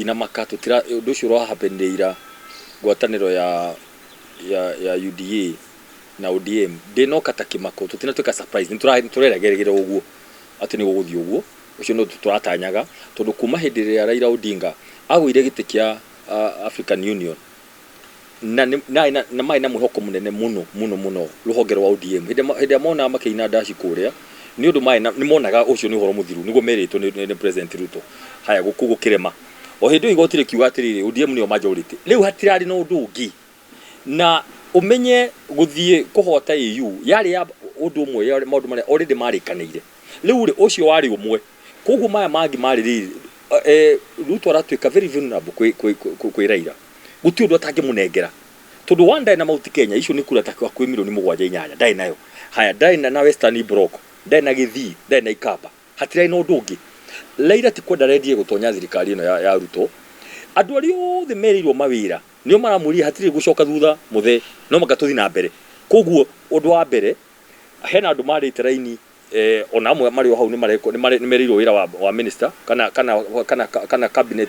Tũtinamaka, tũtira ũndũ ũcio ũrahapenire ira, ngwatanĩro ya UDA na ODM ndĩnoka ta kĩmako, tũtinatuĩka surprise, nĩ tũreragĩrĩra ũguo atĩ nĩ gũgũthiĩ ũguo. Ũcio nĩ ũndũ tũratanyaga, tondũ kuma hĩndĩ ĩrĩa Raila Odinga agũire gĩtĩ kĩa African Union na na marĩ na mwĩhoko mũnene mũno mũno mũno rũhonge rwa ODM, hĩndĩ ĩrĩa monaga makĩina ndaci kũrĩa, nĩ ũndũ marĩ na nĩ monaga ũcio nĩ ũhoro mũthiru, nĩguo merĩtwo nĩ President Ruto. Haya, gũkũ gũkĩrema. O hĩndĩ ĩyo igoti rĩkiuga atĩrĩrĩ, ODM nĩyo majority. Rĩu hatirarĩ na ũndũ ũngĩ. Na ũmenye gũthiĩ kũhota AU yarĩ ya ũndũ ũmwe ya maũndũ marĩa already marĩkanĩire. Rĩu rĩ, ũcio warĩ ũmwe. Koguo maya mangĩ marĩ rĩrĩ, Ruto aratuĩka very vulnerable kwĩ Raila. Gũtirĩ ũndũ atangĩmũnengera. Tondũ one, ndarĩ na Mount Kenya, icio nĩ kura ta hakuhĩ mirioni 7, 8, ndarĩ nayo. Haya, ndarĩ na Western Block, ndarĩ na Gĩthii, ndarĩ na Ikamba. Hatirarĩ na ũndũ ũngĩ. Raila ti kwenda arendire gũtonya thirikari ĩno ya Ruto. Andũ arĩa othe merĩirwo mawĩra nĩo maramwĩrire hatirĩ gũcoka thutha mũthee, no mũhaka tũthiĩ na mbere. Koguo ũndũ wa mbere, hena andũ marĩte raini, ona amwe marĩ o hau nĩ merĩirwo wĩra wa minister kana cabinet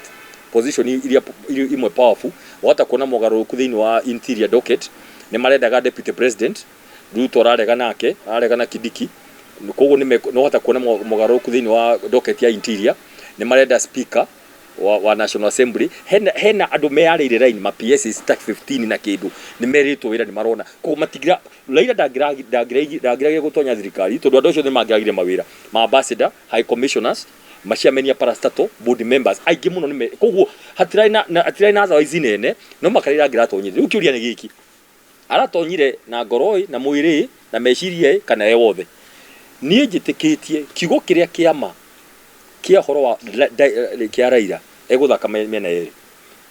position iria imwe powerful. Wahota kuona mogarũrũku thĩinĩ wa interior docket, nĩ marendaga deputy president, Ruto ararega nake, ararega na Kindiki. Koguo nĩ wahota kuona mogarũrũku thĩinĩ wa docket ya interior, nĩ marenda speaker wa National Assembly. Hena andũ meyarĩire line, ma PSs ta 15 na kĩndũ nĩ merĩtwo wĩra, nĩ marona. Koguo matigira Raila ndangĩragire gũtonya thirikari, tondũ andũ acio nĩ mangĩragire mawĩra ma ambassador, high commissioners, maciameni a parastatal, board members aingĩ mũno nĩ koguo hatirarĩ na otherwise nene no maka Raila angĩratonyire. Rĩu kĩũria nĩ gĩkĩ: aratonyire na ngoro ĩ, na mwĩrĩ ĩ, na meciria ĩ, kana e wothe? Niĩ njĩtĩkĩtie kiugo kĩrĩa kĩama kĩa ũhoro wa kĩa Raila, egũthaka mĩena yerĩ.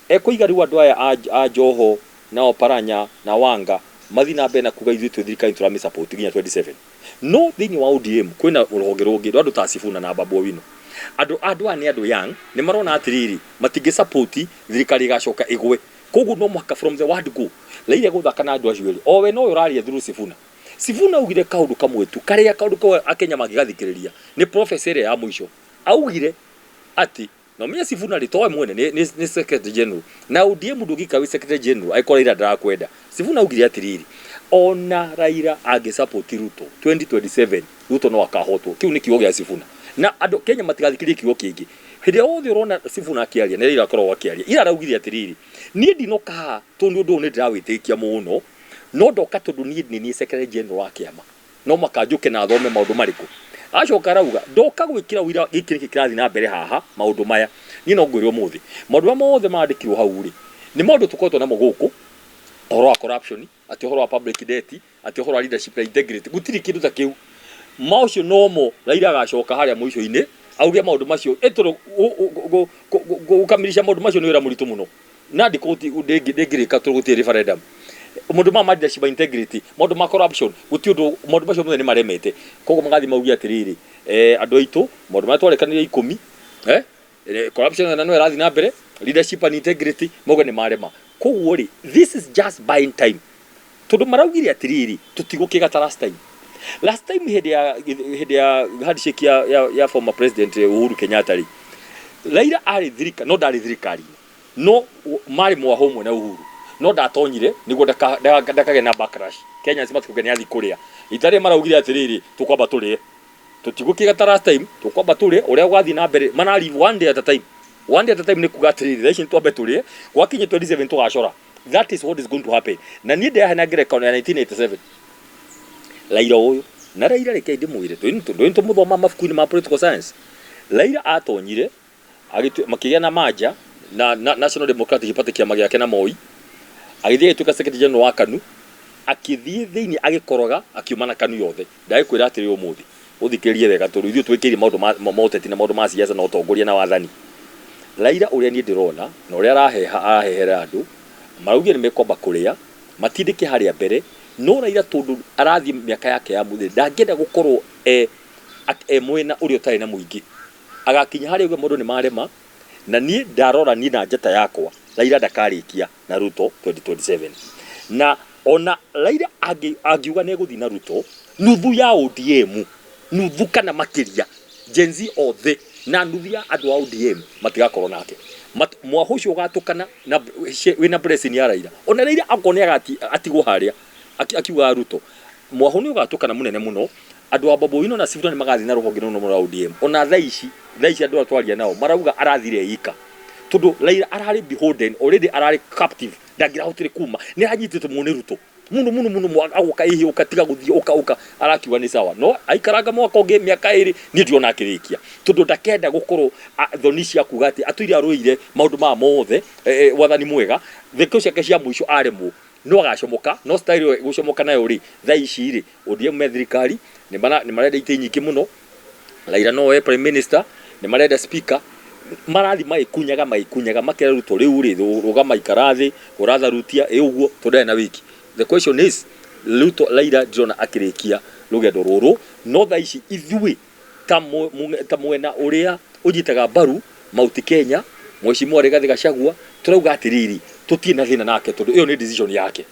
Ekũiga rĩu andũ aya a Joho na Oparanya na Wanga mathiĩ na mbere na kuga ithuĩ twĩ thirikari, tũramĩ support nginya 27. No thĩinĩ wa ODM kwĩna rũhonge rũngĩ rwa andũ ta Sifuna na Babu Owino. Andũ aya nĩ andũ young, nĩ marona atĩrĩrĩ, matingĩ support thirikari ĩgacoka ĩgwe. Koguo no mũhaka from the word go Raila gũthaka na andũ acio erĩ. O we nowe ũraria through Sifuna. Sifuna augire kaũndũ kamwe tu, karĩa kaũndũ kau Akenya mangĩgathikĩrĩria nĩ prophecy ĩrĩa ya mũico. Augire atĩ na ũmenye Sifuna rĩ, towe mwene nĩ secretary general na ODM, ndũngĩikara wĩ secretary general angĩkorwo Raila ndarakwenda. Sifuna augire atĩrĩrĩ, ona Raila angĩ support Ruto 2027, Ruto no akahotwo. Kĩu nĩ kiugo gĩa Sifuna, na andũ Kenya matigathikĩrĩrie kiugo kĩngĩ. Hĩndĩ ĩrĩa yothe ũrona Sifuna akĩaria, nĩ Raila akoragwo akĩaria. Ira araugire atĩrĩrĩ, niĩ ndinoka haha tondũ ũndũ ũyũ nĩ ndĩrawĩtĩkia mũno, no ndoka tondũ niĩ nĩ niĩ secretary general wa kĩama, no maka njũke na thome maũndũ marĩkũ. Acoka arauga ndoka gwĩkĩra ũira gĩkĩ nĩkĩ kĩrathiĩ na mbere haha. Maũndũ maya niĩ no ngwĩre ũmũthĩ, maũndũ marĩa mothe mandĩkirwo hau rĩ, nĩ maũndũ tũkoretwo namo gũkũ, ũhoro wa corruption, atĩ ũhoro wa public debt, atĩ ũhoro wa leadership na integrity, gũtirĩ kĩndũ ta kĩu. Maũcio nomo Raila agacoka harĩa mũico-inĩ auge maũndũ macio ĩtũrũ gũkamilisha maũndũ macio nĩ wĩra mũritũ mũno na ndĩngĩrĩka tondũ gũtirĩ referendum. Maũndũ ma leadership na integrity, maũndũ ma corruption, gũtirĩ ũndũ, maũndũ macio mothe nĩ maremete. Koguo magathiĩ mauge atĩrĩrĩ, andũ aitũ, maũndũ marĩa twarĩkanĩire 10, corruption na no ĩrathiĩ na mbere, leadership and integrity mauge nĩ marema. Koguo rĩ, this is just buying time, tondũ maraugire atĩrĩrĩ, tũtigũkĩga ta last time. Last time hĩndĩ ya handshake ya former president Uhuru Kenyatta rĩ, Raila arĩ thirikari no ndarĩ thirikari-inĩ, no marĩ mwaho ũmwe na Uhuru, no ndatonyire nĩguo ndakagĩe na backlash, Kenyans matikauge nĩ athiĩ kũrĩa. Rita rĩrĩ maraugire atĩrĩrĩ, tũkwamba tũrĩe, tũtigũkĩga ta last time, tũkwamba tũrĩe ũrĩa gwathiĩ na mbere. Mana live one day at a time, one day at a time. Nĩ kuga atĩrĩrĩ, thaa ici nĩ twambe tũrĩe, gwakinya 27 tũgacora. That is what is going to happen. Na niĩ ndĩrahe ngerekano ya 1987, Raila ũyũ na Raila, reke ndĩmwĩre, ndũĩ tũmũthoma mabuku-inĩ ma political science. Raila atonyire makĩgĩa na manja na National Democratic Party, kĩama gĩake na Moi, agĩthiĩ agĩtuĩka secretary general wa KANU, akĩthiĩ thĩinĩ agĩkoroga, akiuma na KANU yothe. Ndagĩkwĩra atĩrĩ, ũmũthĩ ũthikĩrĩrie wega, tondũ ithuĩ twĩkĩire maũndũ ma ũteti na maũndũ ma siasa na ũtongoria na wathani. Raila ũrĩa niĩ ndĩrona na ũrĩa araheha, arahehera andũ maraugire nĩ mekwamba kũrĩa matindĩke harĩa mbere. No Raila, tondũ arathiĩ mĩaka yake ya mũthĩ, ndangĩenda gũkorwo e mwena ũrĩa ũtarĩ na mũingĩ, agakinya harĩa uge maũndũ nĩ marema. Na niĩ ndarora, niĩ na njata yakwa, Raila ndakarĩkia na Ruto 2027. Na ona Raila angiuga nĩ egũthiĩ na Ruto, nuthu ya ODM, nuthu kana makĩria, Gen Z othe Na nuthu ya andũ a ODM matigakorwo nake. Mwahũ ũcio ũgatũkana na wĩna blessing ya Raila. Ona Raila akorwo nĩ agati atigwo harĩa akiugaga Ruto. Mwahũ nĩ ũgatũkana mũnene mũno. Andũ a Babu Owino na Sifuna nĩ magathiĩ na rũhonge rũnene mũno rwa ODM. Ona thaa ici, thaa ici andũ arĩa twaria nao marauga arathire e ika. Tondũ Raila ararĩ beholden, already ararĩ captive, ndangĩrahotire kuma. Nĩ aranyitĩtwo mũno nĩ Ruto. Mũno mũno mũno agoka ĩhĩ ũka tiga gũthiĩ ũka ũka arakiuga nĩ sawa. No aikaranga mwaka ũngĩ mĩaka ĩrĩ niĩ ndirona akĩrĩkia. Tondũ ndakenda gũkorwo thoni cia kuga atĩ atũire arũĩire maũndũ maya mothe, wathani mwega, thikũ ciake cia mũico aremwo no agacomoka. No style ĩyo gũcomoka nayo rĩ, thaa ici rĩ, ODM me thirikari, nĩ marenda itĩ nyingĩ mũno. Raila no oe prime minister, nĩ marenda speaker, marathiĩ magĩkunyaga magĩkunyaga makera Ruto rĩu rĩ, rũgama ikara thĩ, ũratharutia ĩ ũguo tondũ ndarĩ na wĩki. The question is, Ruto Raila ndirona akĩrĩkia rũgendo rũrũ, no thaa ici ithuĩ ta mwena ũrĩa ũnyitaga mbaru Mount Kenya, Mheshimiwa Rigathĩ Gachagua, tũrauga atĩrĩrĩ, tũtirĩ na thĩna nake tondũ ĩyo nĩ decision yake.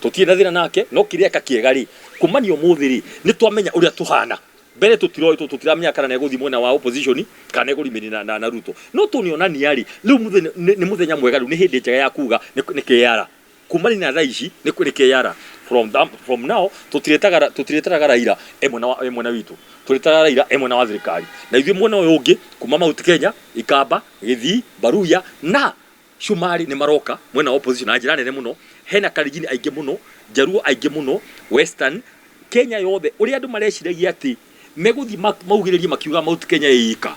Tũtirĩ na thĩna nake, no kĩrĩa eka kĩega rĩ, kumania ũmũthĩ rĩ, nĩ twamenya ũrĩa tũhana. Mbere tũtiroĩ, tũtiramenya kana nĩegũthiĩ mwena wa opposition kana nĩekũrimĩni na Ruto. No tũnĩonania rĩ, rĩu nĩ mũthenya mwega rĩu, nĩ hĩndĩ njega ya kuga nĩ KR. Kumania na thaa ici nĩ KR. From now tũtirĩtaraga Raila e mwena wa, e mwena witũ. Tũrĩtaraga Raila e mwena wa thirikari. Na ithuĩ mwena ũyũ ũngĩ, kuma Mount Kenya, Ikamba, Gĩthii, Baruya na Cumarĩ nĩ maroka mwena wa opposition na njĩra nene mũno. Hena Kalenjin aingĩ mũno, Jaluo aingĩ mũno, Western, Kenya yothe. Ũrĩa andũ mareciragia atĩ megũthiĩ maugĩrĩrie makiuga Mount Kenya ĩika.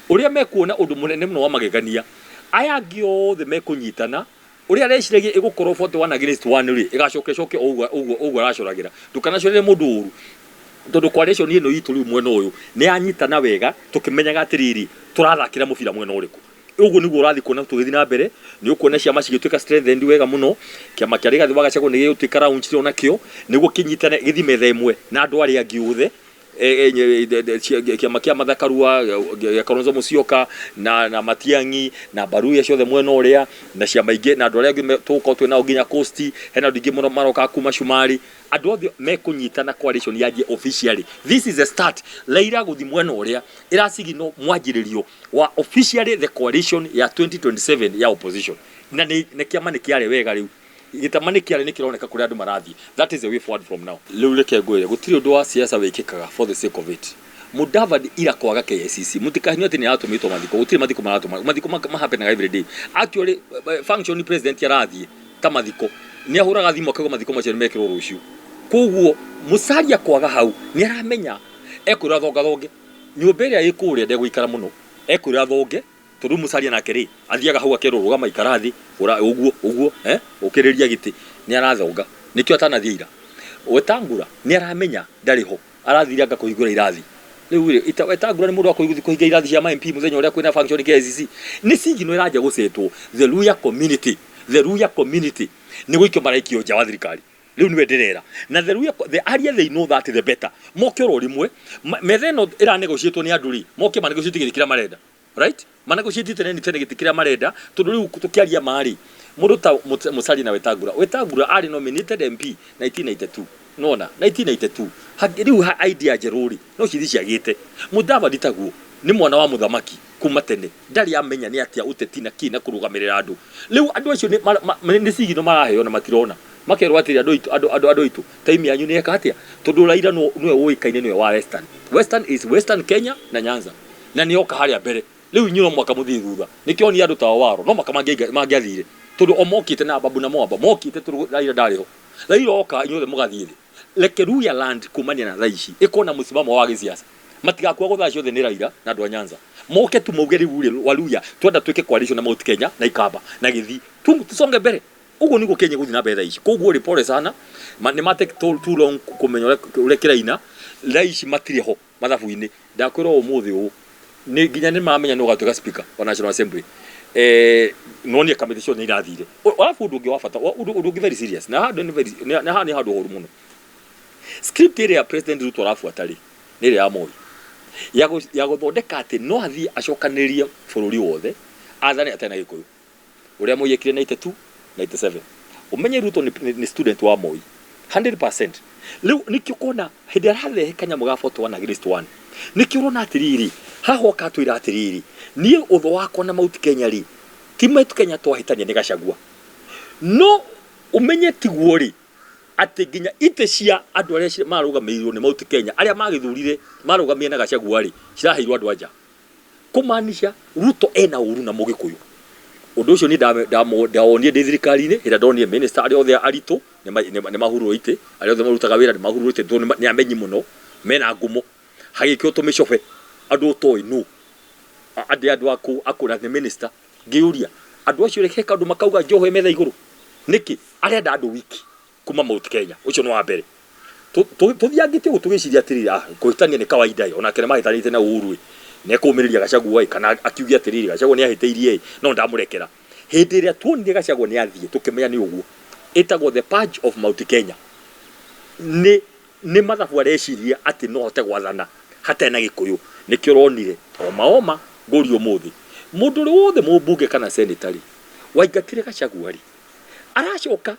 Ũrĩa mekuona ũndũ mũnene mũno wa magegania, aya angĩ othe mekũnyitana, ũrĩa areciragia ĩgũkorwo 41 against 1 rĩ, ĩgacoka ĩcoke o ũguo ũguo ũguo aracoragĩra. Ndũkanacorere mũndũ ũru. Tondũ coalition ĩno itũ rĩu mwena ũyũ nĩ yanyitana wega tũkĩmenyaga atĩrĩrĩ, tũrathakĩra mũbira mwena ũrĩkũ. Ũguo nĩguo ũrathiĩ kuona tũgĩthiĩ na mbere, nĩ ũkuona ciama cigĩtuĩka strengthened wega mũno, kĩama kĩa Rigathĩ wa Gachagua nĩ gĩgũtuĩka launched o nakĩo, nĩguo kĩnyitane gĩthiĩ metha ĩmwe na andũ arĩa angĩ othe, kĩama kĩa Martha Karua, gĩa Kalonzo Musyoka, na Matiang'i, na Mbaruya ciothe mwena ũrĩa, na ciama ingĩ, na andũ arĩa angĩ tũgũkorwo twĩ nao nginya Coast, hena andũ aingĩ mũno maroka kuma Cumarĩ, andũ othe mekũnyitana coalition yanjie officially. This is the start. Raila gũthiĩ mwena ũrĩa, ĩrasigino mwanjĩrĩrio wa officially the coalition ya 2027 ya opposition. Na nĩ kĩama nĩ kĩare wega rĩu. Gĩtama nĩ kĩare nĩ kĩroneka kũrĩa andũ marathiĩ. That is the way forward from now. Rĩu reke ngwĩre, gũtirĩ ũndũ wa siasa wĩkĩkaga for the sake of it. Mudavadi ira kwaga KICC, mũtikahinywo atĩ nĩ aratũmĩtwo mathiko, gũtirĩ mathiko maratũma, mathiko ma-happenaga every day. Actually, function president arathiĩ ta mathiko, nĩ ahũraga thimũ akauga mathiko macio nĩ mekĩrwo rũciũ. Koguo Musalia kwaga hau, nĩ aramenya ekwĩrwo athongathonge. Nyũmba ĩrĩa ĩ kũrĩa ndegũikara mũno, ekwĩrwo athonge, tondũ Musalia nake rĩ, athiaga hau akerwo rũgama ikara thĩ, hũra ũguo ũguo, ũkĩrĩria gĩtĩ, nĩ arathonga. Nĩkĩo atanathiĩ ira. Wetangula nĩ aramenya ndarĩ ho, arathire anga kũhingũra irathi. Rĩu rĩ, Wetangula nĩ mũndũ wa gũthiĩ kũhinga irathi cia ma MP mũthenya ũrĩa kwĩna function KICC. Nĩ signal ĩranjia gũcetwo the Luhya community, the Luhya community nĩ gũikio maraikio nja wa thirikari. Rĩu nĩwe ndĩrera. Na the Luhya, the earlier they know that the better. Moke oro rĩmwe, metha ĩno ĩranegotiatwo nĩ andũ rĩ, moke manegotiate gĩtĩ kĩrĩa marenda. Right? Manegotiate tene nĩ tene gĩtĩ kĩrĩa marenda, tondũ rĩu tũkĩaria ma rĩ, mũndũ ta Musalia na Wetangula. Wetangula arĩ nominated MP 1992. Nona, 1992. Rĩu idea njerũ rĩ, no cithi ciagĩte. Mudavadi taguo, nĩ mwana wa mũthamaki kuma tene. Ndarĩ amenya nĩ atĩa ũteti na kĩ na kũrũgamĩrĩra andũ. Rĩu andũ acio nĩ signal maraheo na matirona. Makerwo atĩrĩ, andũ aitũ, andũ, andũ, andũ aitũ, time yanyu nĩ eka atĩa? Tondũ Raila nĩwe ũĩkaine nĩwe wa Western. Western is Western Kenya na Nyanza. Na nĩ oka harĩa mbere. Rĩu inyuĩ no mũhaka mũthiĩ thutha. Nĩkĩo ni andũ ta Owaro no mũhaka mangĩathire. Tondũ o mokĩte na Babu na Mwamba, mokĩte tondũ Raila ndarĩ ho. Raila oka inyuothe mũgathiĩ thĩ. Reke Luhya land kumania na thaa ici ĩkorwo na mũsimamo wa gĩsiasa. Matigakua gũthaa ciothe nĩ Raila na andũ a Nyanza. Moke tu mauge rĩu rĩ, Waluhya twenda twĩke coalition na Mount Kenya na Ikamba na Gĩthii. Tusonge mbere. Ũguo nĩguo Kenya ĩgũthiĩ na mbere thaa ici. Koguo rĩ, pole sana, nĩ ma take too long kũmenya ũrĩa kĩraina. Thaa ici matirĩ ho mathabu-inĩ. Ndakwĩra ũmũthĩ ũũ, nĩ nginya nĩ maramenya nũ ũgatuĩka speaker wa National Assembly. No nĩ kamĩtĩ ciothe nĩ irathire. Alafu ũndũ ũngĩ wa bata, ũndũ ũngĩ very serious, na haha nĩ very, na haha nĩ handũ horu mũno. Script ĩrĩa President Ruto arabuata rĩ, nĩ ĩrĩa ya Moi. Ya gũthondeka atĩ no athiĩ acokanĩrĩrie bũrũri wothe, athane atarĩ na Gĩkũyũ. Ũrĩa Moi ekire 92, 97. Ũmenye Ruto nĩ student wa Moi. 100%. Rĩu nĩkĩo ũkona hĩndĩ ĩrĩa ararehe kanyamũ ga 41 against 1. Nĩkĩo ũrona atĩrĩrĩ, Haha oka atwĩra atĩrĩrĩ, niĩ ũthũ wakwa na Mount Kenya rĩ, ti Mount Kenya twahĩtania nĩ Gachagua. No ũmenye tiguo rĩ, atĩ nginya itĩ cia andũ arĩa marũgamĩrĩirwo nĩ Mount Kenya, arĩa magĩthurire marũgamire na Gachagua rĩ, ciraheirwo andũ a nja. Kũmaanisha Ruto ena ũru na Mũgĩkũyũ. Ũndũ ũcio niĩ ndawonire ndĩ thirikari-inĩ, hĩndĩ ĩrĩa ndonire minister arĩa othe aritũ nĩ mahurwo itĩ, arĩa othe marutaga wĩra nĩ mahurwo itĩ tondũ nĩ amenyi mũno, mena ngumo. Hagĩkĩrwo tũmĩcobe andũ ũtoĩ nũ, andĩ andũ akũ akũ na nĩ minister. Ngĩyũria andũ acio rĩ, he kaũndũ makauga Joho e metha igũrũ nĩkĩ? Arenda andũ wiki kuma Mount Kenya, ũcio nĩ wa mbere. Tũthiangĩte ũguo tũgĩciria atĩrĩrĩ, ah, kũhĩtania nĩ kawaida ĩ, onake nĩ mahĩtanĩtie na Uhuru ĩ, nĩ ekũmĩrĩria Gachagua ĩ, kana akiuge atĩrĩrĩ, Gachagua nĩ ahĩtĩirie ĩ, no ndamũrekera. Hĩndĩ ĩrĩa tuonire Gachagua nĩ athiĩ, tũkĩmenya nĩ ũguo. Ĩtagwo the purge of Mount Kenya. Nĩ nĩ mathabu areciria atĩ no ahote gwathana hatarĩ na Gĩkũyũ. Nĩkĩo ũronire oma oma ngũria ũmũthĩ, mũndũ ũrĩa wothe mũmbunge kana senator rĩ, waingatire Gachagua rĩ, aracoka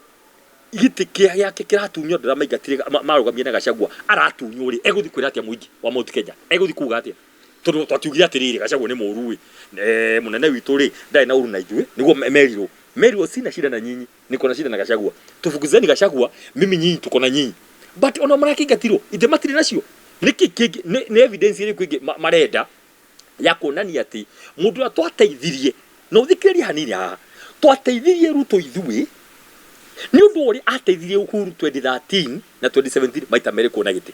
gĩtĩ kĩa gĩake kĩratunywo andũ arĩa maingatire marũgamire na Gachagua aratunywo rĩ, egũthiĩ kwĩra atĩa mũingĩ wa Mount Kenya? Egũthiĩ kuga atĩa? Tondũ twakiugire atĩrĩrĩ, Gachagua nĩ mũru ĩ, mũnene witũ rĩ, ndarĩ na ũru na ithuĩ, nĩguo merirwo. Merirwo sina shida na nyinyi, niko na shida na Gachagua. Tufukuzeni Gachagua, mimi nyinyi tuko na nyinyi. But ona marakĩingatirwo, ithe matirĩ nacio. Nĩkĩ kĩngĩ, nĩ evidence ĩrĩkũ ĩngĩ marenda ya kuonania atĩ mũndũ ũrĩa twateithirie, na ũthikĩrĩrie hanini haha, twateithirie Ruto ithuĩ nĩ ũndũ ũrĩa ateithirie Uhuru 2013 na 2017 maita merĩ kuona gĩtĩ.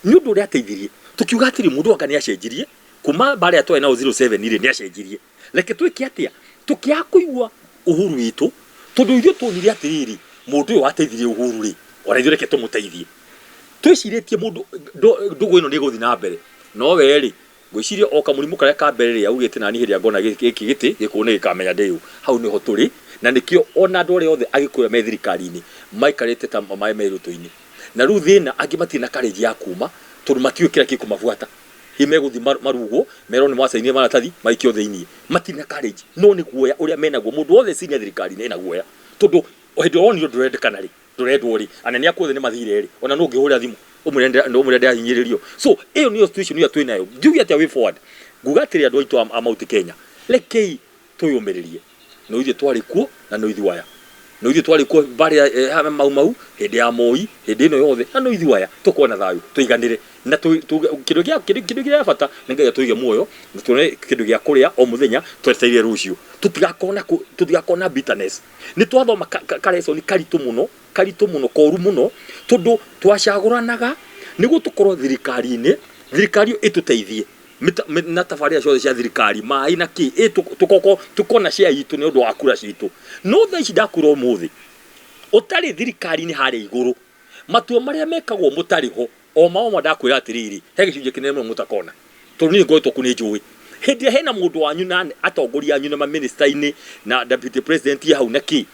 Nĩ ũndũ ũrĩa ateithirie, tũkiuga atĩrĩ mũndũ anga nĩ acenjirie kuma mbara ĩrĩa twarĩ nayo 07 rĩ, nĩ acenjirie. Reke twĩke atĩa? Tũkĩaga kũigua Uhuru witũ, tondũ ithuĩ tuonire atĩrĩrĩ, mũndũ ũyũ wateithirie Uhuru rĩ, ona ithuĩ reke tũmũteithie. Twĩcirĩtie mũndũ ndũgũ ĩno nĩ ĩgũthiĩ na mbere, no we rĩ, ngwĩciria o kamũrimũ karĩa ka mbere rĩ, augĩte nani hĩndĩ ĩrĩa ngona gĩkĩ gĩtĩ, gĩkũyũ nĩ gĩkamenya ndĩ ũ. Hau nĩho tũrĩ, na nĩkĩo ona andũ arĩa othe Agĩkũyũ me thirikari-inĩ maikarĩte ta maĩ me rũtũ-inĩ. Na rĩu thĩna, angĩ matirĩ na courage ya kuma, tondũ matiũĩ kĩrĩa gĩkũmabuata. Hihi megũthiĩ marugwo, merwo nĩ mwacainire maratathi, maikio thĩiniĩ. Matirĩ na courage, no nĩ guoya ũrĩa menaguo. Mũndũ wothe senior thirikari-inĩ ena guoya, tondũ hĩndĩ ĩrĩa wonire ndũrendekana rĩ, ndũrendwo rĩ, anene aku othe nĩ mathire rĩ, ona nũ ũngĩhũrĩra thimũ ũmwĩre ũmwĩre ndĩrahinyĩrĩrio. So ĩyo nĩyo situation ĩrĩa twĩ nayo. Njuge atĩa way forward? Nguga atĩrĩ andũ aitũ a Mount Kenya, rekei twĩyũmĩrĩrie. No ithuĩ twarĩ kuo na no ithuĩ aya. No ithuĩ twarĩ kuo mbarĩ ya Mau Mau, hĩndĩ ya Moi, hĩndĩ ĩno yothe, na no ithuĩ aya tũkorwo na thayũ, tũiganĩre. Na kĩndũ kĩa kĩndũ kĩrĩa bata nĩ Ngai atũige muoyo na tuone kĩndũ gĩa kũrĩa o mũthenya twetereire rũciũ. Tũtigakorwo na tũtigakorwo na bitterness. Nĩ twathoma ka lesson karitũ mũno, karitũ mũno, koru mũno, tondũ twacagũranaga nĩguo tũkorwo thirikari-inĩ, thirikari ĩyo ĩtũteithie na tabarĩra ciothe cia thirikari, maĩ na kĩ, tũkorwo tũkona share itũ nĩ ũndũ wa kura citũ. No thaa ici ndakwĩra ũmũthĩ, ũtarĩ thirikari-inĩ harĩa igũrũ, matua marĩa mekagwo mũtarĩ ho, O ma o ma ndakwĩra atĩrĩrĩ, he gĩcunjĩ kĩnene mũno mũtakona, tondũ niĩ ngoretwo kũu nĩ njũĩ. Hĩndĩ ĩrĩa hena mũndũ wanyu na atongoria anyu na mamĩnĩsta-inĩ na deputy president hau na kĩ,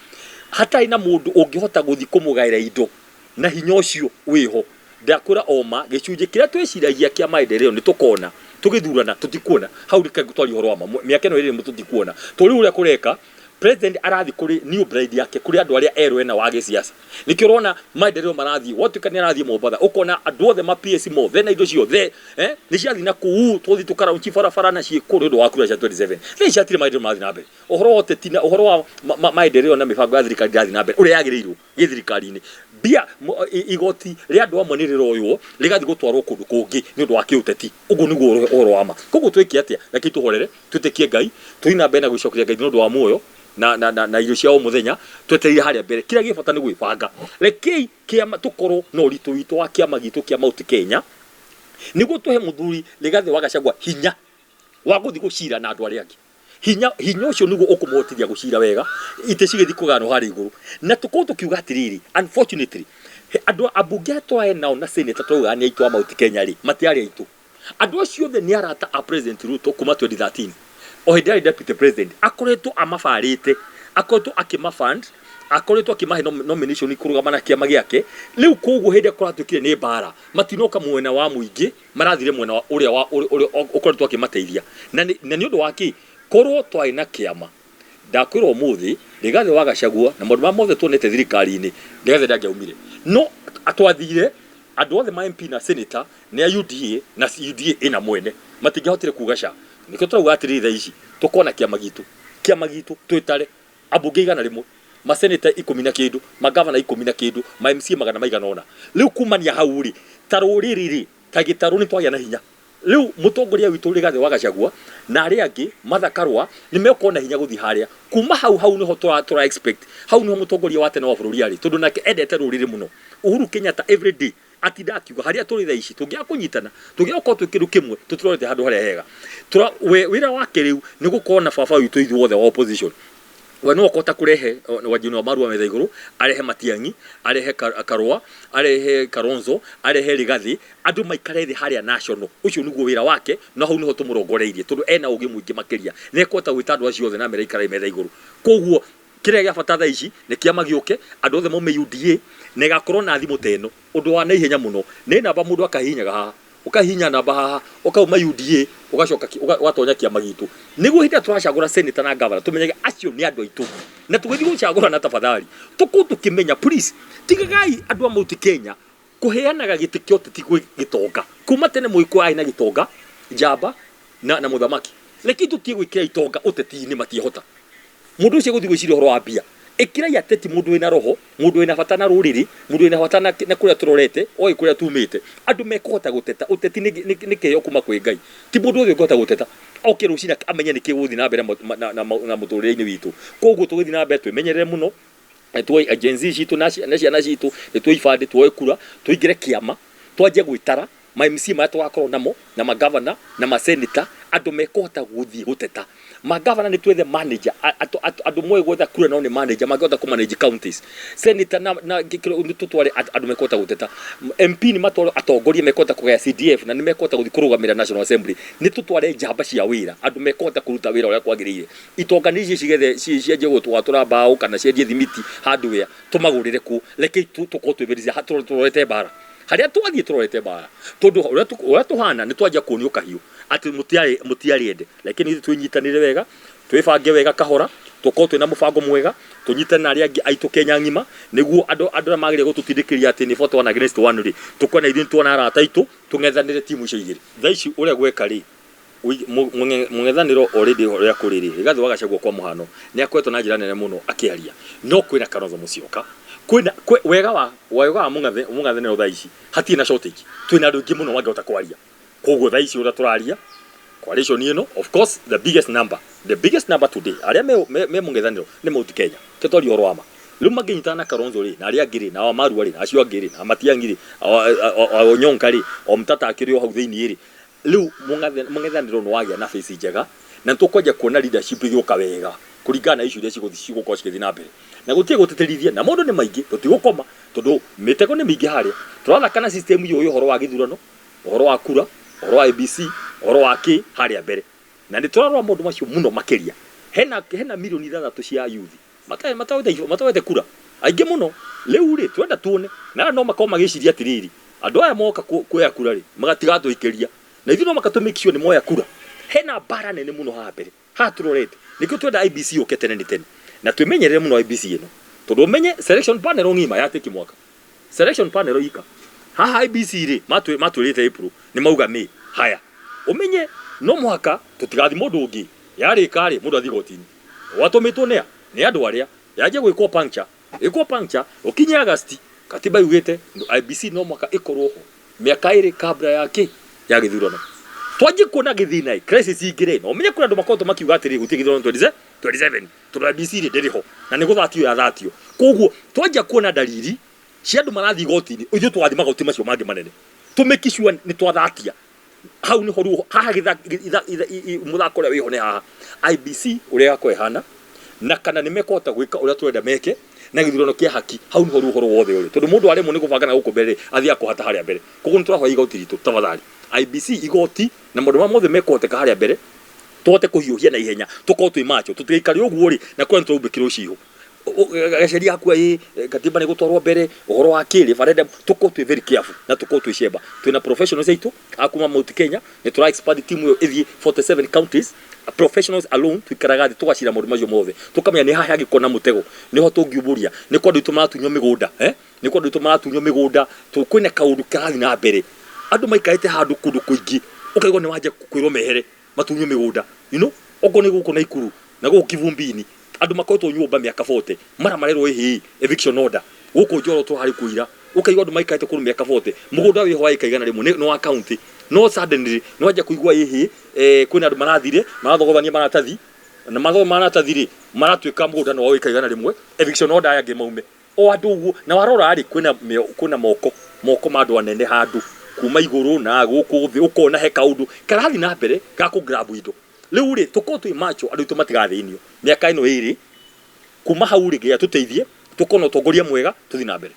hatarĩ na mũndũ ũngĩhota gũthiĩ kũmũgaĩra indo na hinya ũcio wĩho, ndakwĩra o ma gĩcunjĩ kĩrĩa twĩciragia kĩa maendeleo nĩ tũkona, tũgĩthurana tũtikuona. Hau reke twarie ũhoro wa ma, mĩaka ĩno ĩrĩ tũtikuona. Tondũ rĩu ũrĩa kũreka, president arathiĩ kũrĩ new bride yake, kũrĩ andũ arĩa erũ ena wa gĩsiasa. Nĩkĩo ũrona maendeleo marathiĩ, watuĩka nĩ arathiĩ Mombatha, ũkona andũ othe ma PS mothe na indo ciothe, nĩ ciathiĩ na kũu, tũthiĩ tũkaraunchi barabara na ciĩkũ nĩ ũndũ wa kura cia 27. Thaa ici hatirĩ maendeleo marathiĩ na mbere. Ũhoro wa ũteti na ũhoro wa maendeleo na mĩbango ya thirikari ndĩrathiĩ na mbere ũrĩa yagĩrĩirwo gĩthirikari-inĩ. Mbia, igoti rĩa andũ amwe nĩ rĩroywo rĩgathiĩ gũtwarwo kũndũ kũngĩ nĩ ũndũ wa kĩũteti. Ũguo nĩguo ũhoro wa ma. Koguo twĩke atĩa? Rekei tũhorere, twĩtĩkie Ngai, tũthiĩ na mbere na gũcokeria Ngai nĩ ũndũ wa muoyo na, na, na, na irio cia o mũthenya, twetereire harĩa mbere. Kĩrĩa gĩ bata nĩ gwĩbanga. Rekei kĩama tũkorwo na ũritũ witũ wa kĩama gitũ kĩa Mount Kenya, nĩguo tũhe mũthuri Rigathĩ wa Gachagua hinya wa gũthiĩ gũcira na andũ arĩa angĩ. Hinya, hinya ũcio nĩguo ũkũmũhotithia gũcira wega, itĩ cigĩthiĩ kũgayanwo harĩa igũrũ. Na tũkorwo tũkiuga atĩrĩrĩ, unfortunately, andũ ambunge arĩa twarĩ nao na senator twaugaga nĩ aitũ a Mount Kenya rĩ, matiarĩ aitũ. Andũ acio othe nĩ arata a President Ruto kuma 2013. O hĩndĩ arĩ deputy president, akoretwo amabarĩte, akoretwo akĩmafund, akoretwo akĩmahe nomination kũrũgama na kĩama gĩake. Rĩu koguo hĩndĩ ĩrĩa kũratuĩkire nĩ mbara, matinoka mwena wa mũingĩ, marathire mwena wa ũrĩa wa ũrĩa ũkoretwo akĩmateithia. Na nĩ na nĩ ũndũ wa kĩ? Korwo twarĩ na kĩama, ndakwĩra ũmũthĩ, Rigathĩ wa Gachagua na maũndũ marĩa mothe tuonete thirikari-inĩ, Rigathĩ ndangĩaumire. No twathire. Andũ othe ma MP na senator nĩ a UDA na UDA ĩna mwene. Matingĩahotire kuga ca. Nĩkĩo tũrauga atĩrĩrĩ thaa ici tũkorwo na kĩama gitũ. Kĩama gitũ twĩtare ambunge 100, ma senator ikũmi na kĩndũ, ma governor ikũmi na kĩndũ, ma MCA magana maigana ũna. Rĩu kumania hau rĩ, ta rũrĩrĩ rĩ, ta gĩtarũ nĩ twagĩa na hinya. Rĩu mũtongoria witũ Rigathĩ wa Gachagua na arĩa angĩ, Martha Karua, nĩ megũkorwo na hinya gũthiĩ harĩa. Kuma hau, hau nĩho tũra, tũra expect, hau nĩho mũtongoria wa tene wa bũrũri arĩ, tondũ nake endete rũrĩrĩ mũno. Uhuru Kenyatta every day atindaga akiuga harĩa tũrĩ thaa ici, tũngĩaga kũnyitana, tũngĩaga gũkorwo twĩ kĩndũ kĩmwe, tũtirorete handũ harĩa hega. Tũra, we, wĩra wake rĩu nĩ gũkorwo na baba witũ ithuothe wa opposition. We no akũhota kũrehe Wanjirũ wa Marua metha igũrũ, arehe Matiang'i, arehe Karũa, arehe Kalonzo, arehe Rigathĩ, andũ maikare thĩ harĩa national. Ũcio nĩguo wĩra wake, na hau nĩho tũmũrongoreirie tondũ ena ũgĩ mũingĩ makĩria. Nĩ ekũhota gwĩta andũ acio othe na amere ikarai metha igũrũ. Koguo kĩrĩa gĩa bata thaa ici nĩ kĩama gĩũke, andũ othe maume UDA, na ĩgakorwo na thimũ ta ĩno. Ũndũ wa naihenya mũno, nĩ namba mũndũ akahihinyaga haha. Ũkahihinya namba haha, ũkauma UDA, ũgacoka ũgatonya kĩama gitũ. Nĩguo hĩndĩ ĩrĩa tũracagũra senator na governor, tũmenyage acio nĩ andũ aitũ. Na tũgĩthiĩ gũcagũrana tafadhali, tũkorwo tũkĩmenya please, tigagai andũ a Mount Kenya kũheanaga gĩtĩ kĩa ũteti gwĩ gĩtonga. Kuma tene Mũgĩkũyũ arĩ na gĩtonga, njamba na mũthamaki. Rekei tũtige gwĩkĩra itonga ũteti-inĩ matiĩhota. Mũndũ ũcio egũthiĩ gwĩciria ũhoro wa mbia. Ĩkĩrai ateti mũndũ wĩna roho, mũndũ wĩna bata na rũrĩrĩ, mũndũ wĩna bata na kũrĩa tũrorete, oĩ kũrĩa tumĩte. Andũ mekũhota gũteta. Ũteti nĩ kĩheo kuma kwĩ Ngai. Ti mũndũ wothe ũngĩhota gũteta. Oke rũcinĩ amenye nĩkĩ gĩgũthiĩ na mbere na mũtũrĩre-inĩ witũ. Koguo tũgĩthiĩ na mbere twĩmenyerere mũno, tuoe Gen Z citũ na ciana citũ, nĩ tuoe ibandĩ, tuoe kura, tũingĩre kĩama, twanjie gwĩtara ma MCA marĩa tũgakorwo namo na ma governor na ma senator, andũ mekũhota gũthiĩ gũteta. Ma governor nĩ twethe manager, andũ moĩ gwetha kura no nĩ manager mangĩhota kũ manage counties. Senator na nĩ tũtware andũ mekũhota gũteta. MP nĩ matware atongoria mekũhota kũgaya CDF na nĩ mekũhota gũthiĩ kũrũgamĩrĩra National Assembly. Nĩ tũtware njamba cia wĩra, andũ mekũhota kũruta wĩra ũrĩa kwagĩrĩire. Itonga nĩ icio cigethe cianjie gũtwatũra mbaũ kana ciendie thimiti hardware tũmagũrĩre kũ. Rekei tũkorwo twĩ tũrorete mbara. Harĩa twathiĩ tũrorete mbara. Tondũ ũrĩa tũhana nĩ twanjia kuonio kahiũ atĩ mũtiarĩ ende. Lakini ithuĩ twĩnyitanĩre wega, twĩbange wega kahora, tũkorwo twĩna mũbango mwega, tũnyitane na arĩa angĩ aitũ Kenya ng'ima, nĩguo andũ arĩa magĩrĩire gũtũtindĩkĩrĩria atĩ nĩ 41 against 1 rĩ, tũkone ithuĩ nĩ tuona arata aitũ, tũng'ethanĩre timu icio igĩrĩ. Thaa ici ũrĩa gweka rĩ, mũng'ethanĩro already ũrĩa kũrĩ rĩ, Rigathĩ wa Gachagua kwa mũhano nĩ akoretwo na njĩra nene mũno akĩaria, no kwĩna Kalonzo Musyoka, kwĩna wega wa wega wa mũng'ethanĩro thaa ici hatirĩ na shortage, twĩna andũ aingĩ mũno mangĩhota kwaria. Koguo thaa ici ũrĩa tũraria coalition ĩno, of course the biggest number, the biggest number today arĩa me mũng'ethanĩro nĩ Mount Kenya. Reke twarie ũhoro wa ma. Rĩu mangĩnyitana na Kalonzo rĩ, na arĩa angĩ rĩ, na Wamarua rĩ, na acio angĩ rĩ, na Matiang'i rĩ, o Onyonka rĩ, o Mtata akĩrĩ o hau thĩinĩ rĩ, rĩu mũng'ethanĩro nĩ wagĩa na face njega, na nĩ tũkwanjia kuona leadership ĩgĩũka wega kũringana na issue iria cigũkorwo cigĩthiĩ na mbere. Na gũtirĩ gũtĩtĩrithia, na maũndũ nĩ maingĩ, tũtigũkoma tondũ mĩtego nĩ mĩingĩ harĩa. Tũrathaka na system yũĩ ũhoro wa gĩthurano, ũhoro wa kura, ũhoro wa IEBC, ũhoro wa kĩ harĩa mbere. Na nĩ tũrarora maũndũ macio mũno makĩria. Hena mirioni ithathatũ cia youth matawete kura, aingĩ mũno. Rĩu rĩ, tũrenda tuone, na aya no makorwo magĩciria atĩrĩrĩ, andũ aya moka kuoya kura rĩ, magatigatũikĩria. Na ithuĩ no mũhaka tũ make sure nĩ moya kura. Hena mbara nene mũno haha mbere, haha tũrorete. Nĩkĩo tũrenda IEBC yũke tene nĩ tene. Na twĩmenyerere mũno IEBC ĩno. Tondũ ũmenye selection panel ng'ima ya take mwaka. Selection panel ika. Haha IEBC rĩ, matwĩrĩte April, nĩ mauga May. Haya. Ũmenye no mũhaka tũtigathi mũndũ ũngĩ. Yarĩka rĩ, mũndũ athiĩ igoti-inĩ. Watũmĩtwo nĩa? Nĩ andũ arĩa. Yanjie gwĩkwo puncture. Ĩkwo puncture, ũkinye August, katiba yugĩte IEBC no mũhaka ĩkorwo ho mĩaka ĩrĩ kabla ya kĩ? Ya gĩthurano. Twanjie kuona gĩthĩna ĩ, crisis ingĩ rĩ, na ũmenye kũrĩ andũ makoretwo makiuga atĩrĩrĩ gũtirĩ gĩthurano 27 tondũ IEBC rĩ ndĩrĩ ho na nĩ gũthatio yathatio. Koguo twanjia kuona dalili cia andũ marathiĩ igoti-inĩ, ithuĩ tũgathiĩ magoti macio mangĩ manene. Tũ make sure nĩ twathatia. Hau nĩho ruo, haha mũthako ũrĩa wĩho nĩ haha. IEBC ũrĩa ĩgakorwo ĩhana, na kana nĩ mekũhota gwĩka ũrĩa tũrenda meke, na gĩthurano kĩa haki, hau nĩho ruo ũhoro wothe ũrĩ. Tondũ mũndũ aremwo nĩ gũbanga na gũkũ mbere rĩ, athiaga kũhata harĩa mbere. Koguo nĩ tũrahoya igoti ritũ tafadhali. IEBC, igoti, na maũndũ marĩa mothe mekũhoteka harĩa mbere, tũhote kũhiũhia na ihenya, tũkorwo twĩ macho, tũtigaikare ũguo rĩ, na kũrĩa nĩ tũraumbĩkĩrwo ciihũ. Gaceri akua ĩ katiba nĩ gũtwarwo mbere ũhoro wa kĩ referendum, tũkorwo twĩ very careful na tũkorwo twĩ cemba. Twĩna professionals aitũ a kuma Mount Kenya, nĩ tũra expand team ĩyo ĩthiĩ 47 counties, professionals alone. Tuikaraga thĩ tũgacira maũndũ macio mothe, tũkamenya nĩ haha hangĩkorwo na mũtego, nĩho tũngiumbũria nĩ kwa andũ aitũ maratunywo mĩgũnda, eh? Nĩ kwa andũ aitũ maratunywo mĩgũnda. Kwĩna kaũndũ karathiĩ na mbere, andũ maikarĩte handũ kũndũ kũingĩ, ũkaigua nĩ wanjia kwĩrwo mehere matunywo mĩgũnda, okorwo nĩ gũkũ Naikuru na gũkũ Kivumbini, andũ makoretwo nyũmba mĩaka 40, mara marerwo ĩhĩ eviction order. Gũkũ Njoro tũrarĩ kũira, ũkaigua andũ maikarĩte kũndũ mĩaka 40, mũgũnda wĩho wa ĩka 100 nĩ wa county, no suddenly nĩ wanjia kũigua ĩhĩ kwĩna andũ marathire marathogothania maratathi, na mathomo maratathi rĩ maratuĩka mũgũnda nĩ wa ĩka 100, eviction order, aya angĩ maume o andũ ũguo. Na warora rĩ, kwĩna moko ma andũ anene handũ kuma igũrũ na gũkũ thĩ, ũkona he kaũndũ karathiĩ na mbere ga kũ grab indo. Rĩu rĩ, tũkorwo twĩ macho, andũ aitũ matigathĩnio mĩaka ĩno ĩrĩ kuma hau rĩ, nginya tũteithie tũkorwo na ũtongoria mwega, tũthiĩ na mbere.